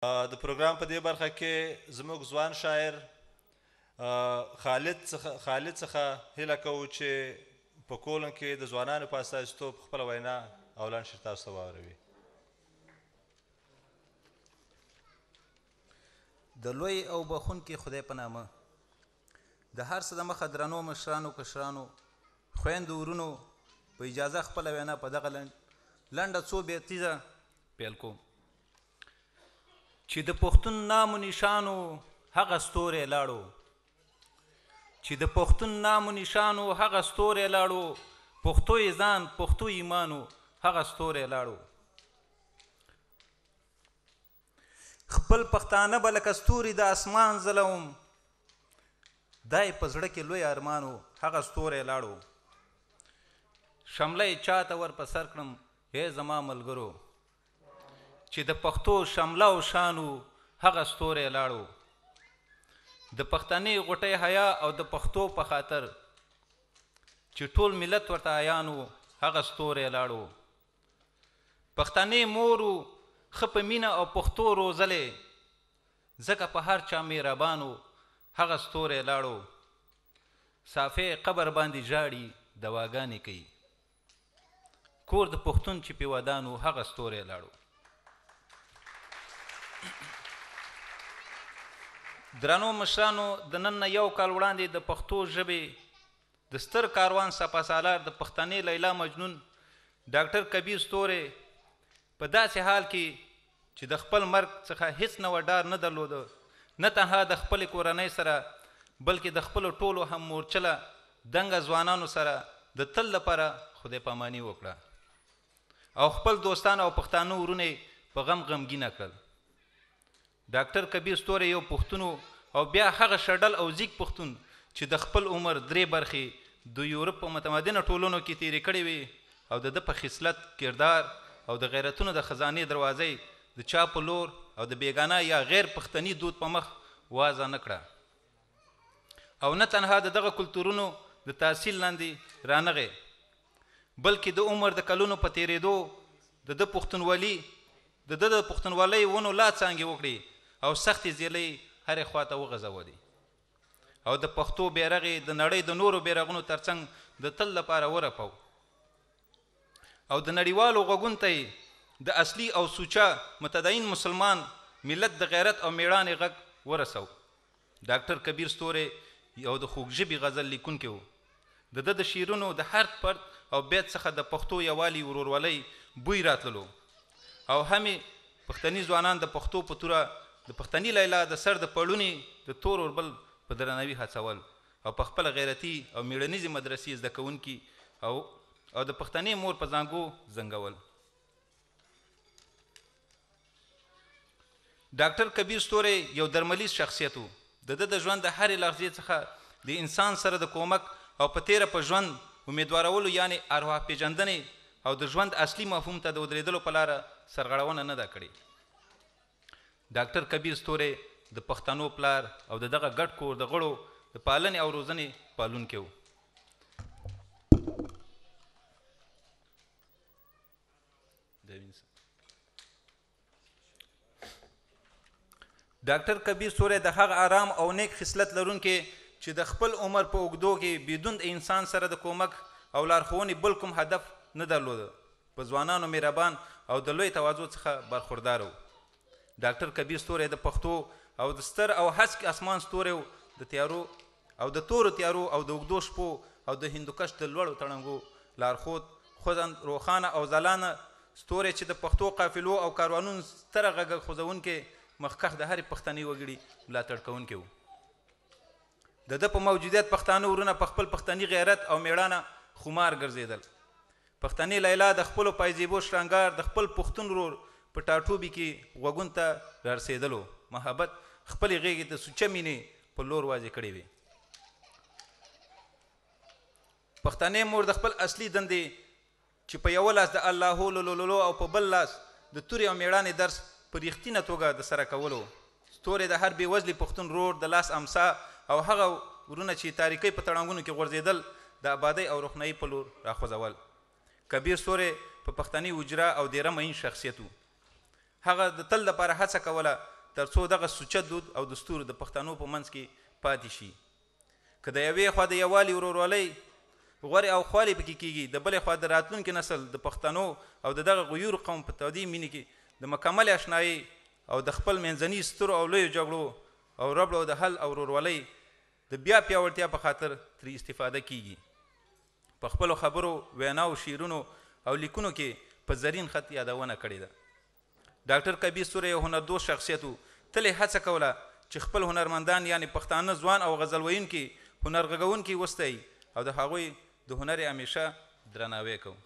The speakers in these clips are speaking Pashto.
د پروګرام په دې برخه کې زموږ ځوان شاعر خالد څخه هیله کوو چې په کولن کې د ځوانانو په استازیتوب خپله وینا او لنډ شعر تاسو ته واوروي. د لوی او بخښونکي خدای په نامه. د هر څه د مخه درنو مشرانو، کشرانو، خویندو، ورونو په اجازه خپله وینا په دغه لنډه څو بیتیزه پیل کوم چې د پښتون نام و نشانو هغه ستوری لاړو، چې د پښتون نام و نشانو هغه ستوری لاړو، پښتو یې ځان پښتو ایمانو هغه ستوری لاړو. خپل پښتانه به لکه ستوري د اسمان ځلوم، دا یې په زړه کې لوی ارمان و هغه ستوری لاړو. شمله یې چاته ور په سر کړم ای زما ملګرو، چې د پښتو شمله او شان و هغه ستوری لاړو. د پښتنې غوټۍ حیا او د پښتو په خاطر چې ټول ملت ورته عیان و هغه ستوری لاړو. پښتنې مور و ښه په مینه او پښتو روزلی، ځکه په هر چا مهربان و هغه ستوری لاړو. صافی قبر باندې ژاړي دواګانې کوي، کور د پښتون چې پې ودان و هغه ستوری لاړو. درنو مشرانو، د نن نه یو کال وړاندې د پښتو ژبې د ستر کاروان سپه سالار د پښتنې لیلا مجنون ډاکټر کبیر ستوری په داسې حال کې چې د خپل مرګ څخه هیڅ نوع ډار نه درلوده، نه تنها د خپلې کورنۍ سره بلکې د خپلو ټولو هم مورچله دنګه ځوانانو سره د تل لپاره خدای پاماني وکړه او خپل دوستان او پښتانه ورونه یې په غم غمګینه کړل. ډاکټر کبیر ستوری یو پښتون او بیا هغه شډل او زیږ پښتون چې د خپل عمر درې برخې د یورپ په متمدنه ټولنو کې تیرې کړې وې او د ده په خصلت، کردار او د غیرتونو د خزانې دروازې د چا په لور او د بیګانه یا غیر پښتني دود په مخ وازه نه کړه او نه تنها د دغه کلتورونو د تاثیر لاندې رانغی، بلکې د عمر د کلونو په تیرېدو د ده پښتونولي د ده د پښتونولۍ ونو لا څانګې وکړې او سختې ځیلۍ هرې خواته وغځولې او د پښتو بیرغ یې د نړۍ د نورو بیرغونو ترڅنګ د تل لپاره ورپو او د نړیوالو غوږونو ته یې د اصلي او سوچه متدین مسلمان ملت د غیرت او میړانې غږ ورسو. ډاکټر کبیر ستوری یو د خوږ ژبي غزل لیکونکی و. د ده د شعرونو د هر پرد او بیت څخه د پښتو یووالي ورورولۍ بوی راتللو او هم یې پښتني ځوانان د پښتو په توره د پښتني لیلا د سر د پړونې د تور اوربل په درناوي هڅول او په خپله غیرتي او میړنیزې مدرسې زده کوونکي او او د پښتنې مور په زانګو زنګول. ډاکټر کبیر ستوری یو درملیز شخصیت و. د ده د ژوند د هرې لحظې څخه د انسان سره د کومک او په تیره په ژوند امیدوارولو یعنې ارواح پیژندنې او د ژوند اصلي مفهوم ته د ودرېدلو په لاره سرغړونه نه ده کړې. ډاکټر کبیر ستوری د پښتنو پلار او د دغه ګډ کور د غړو د پالنې او روزنې پالونکی و. ډاکټر کبیر ستوری د هغه آرام او نیک خصلت لرونکی چې د خپل عمر په اوږدو کې بدون د انسان سره د کومک او لارښوونې بل کوم هدف نه درلوده، په ځوانانو مهربان او د لوی تواضع څخه برخوردار و. ډاکټر کبیر ستوری د پښتو او د ستر او هسک اسمان ستوری و، د تیارو او د تورو تیارو او د اوږدو شپو او د هندوکش د لوړو تړنګو لارښود، خوځند، روښانه او ځلانه ستوری چې د پښتو قافلو او کاروانونو ستره غږ خوځونکی مخکښ د هرې پښتنې وګړي ملاتړ کوونکی و. د ده په موجودیت پښتانه ورونه په خپل پښتني غیرت او میړانه خمار ګرځېدل. پښتنې لیلا د خپلو پایزیبو شرنګار د خپل پښتون ورور په ټاټوبي کې غوږونو ته رارسېدلو. محبت خپلې غېږې د سوچه مینې په لور وازې کړې وې. پښتنې مور د خپل اصلي دندې چې په یوه لاس د الله لولولو او په بل لاس د تورې او میړانې درس په رښتینه توګه د سره کولو، ستوری د هر بېوزلي پښتون ورور د لاس امسا او هغه ورونه چې تاریکۍ په تړانګونو کې غورځېدل د آبادۍ او روښنایي په لور راخوځول. کبیر ستوری په پښتني حجره او دیره مین شخصیت و. هغه د تل لپاره هڅه کوله ترڅو دغه سوچه دود او دستور د پښتنو په منځ کې پاتې شي. که د یوې خوا د یووالي، ورورولۍ، غورې او خوالې پکې کېږي، د بلې خوا د راتلونکي نسل د پښتنو او د دغه غیور قوم په تودې مینې کې د مکملې اشنایۍ او د خپل منځني سترو او لویو جګړو او ربړو د حل او ورورولۍ د بیا پیاوړتیا په خاطر ترې استفاده کیږي. په خپلو خبرو، ویناو، شعرونو او لیکونو کې په زرین خط یادونه کړې ده. ډاکټر کبیر ستوری یو هنر دوست شخصیت و. تل یې هڅه کوله چې خپل هنرمندان یعنې پښتانه ځوان او غزل ویونکي، هنر غږونکي وستایي او د هغوی د هنر یې همیشه درناوی کوو.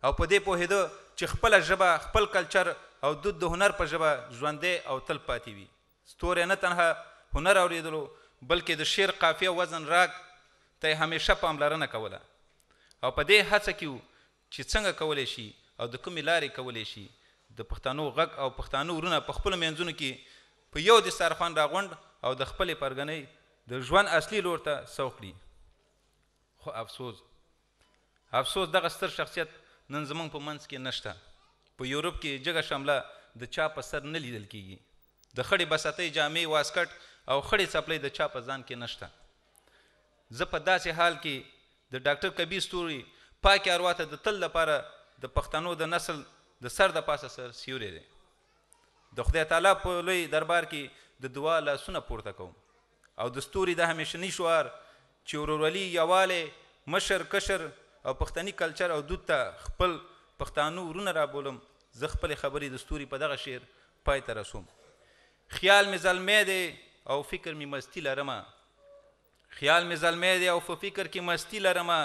او په دې پوهېده چې خپله ژبه، خپل کلچر او دود د هنر په ژبه ژوندی او تل پاتې وي. ستوری نه تنها هنر اورېدلو، بلکې د شعر قافیه، وزن، راګ ته یې همیشه پاملرنه کوله او په دې هڅه کې و چې څنګه کولی شي او د کومې لارې کولی شي د پښتنو غږ او پښتانه ورونه په خپلو منځونو کې په یو دسترخوان راغونډ او د خپلې پرګنۍ د ژوند اصلي لور ته سوق کړي. خو افسوس، افسوس، دغه ستر شخصیت نن زموږ په منځ کې نشته. په یورپ کې جګه شمله د چا په سر نه لیدل کیږي. د خړې بساتۍ جامې، واسکټ او خړې څپلۍ د چا په ځان کې نشته. زه په داسې حال کې د ډاکټر کبیر ستوري پاکې اروا ته د تل لپاره د پښتنو د نسل د سر د پاسه سر سیوری دی، د خدای تعالی په لوی دربار کې د دعا لاسونه پورته کوم او د ستوري د همیشني شعار چې ورورولي، یوالی، مشر، کشر او پښتني کلچر او دود ته خپل پښتانه ورونه رابولم. زه خپلې خبرې د ستوري په دغه شعر پای ته رسوم. خیال مې زلمی دی او فکر مې مستی لرمه، خیال مې زلمی دی او په فکر کې مستی لرمه،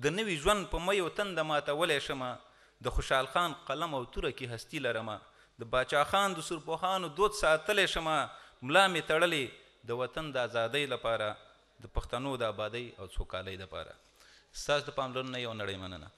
د نوي ژوند په میو تنده ماتولی شمه، د خوشحال خان قلم او توره کې هستی لرمه، د باچا خان د سورپوهانو دود ساتلی شمه، ملا مې تړلې د وطن د ازادۍ لپاره، د پښتنو د آبادۍ او څوکالۍ لپاره. ستاسو د پاملرنې یو نړۍ مننه.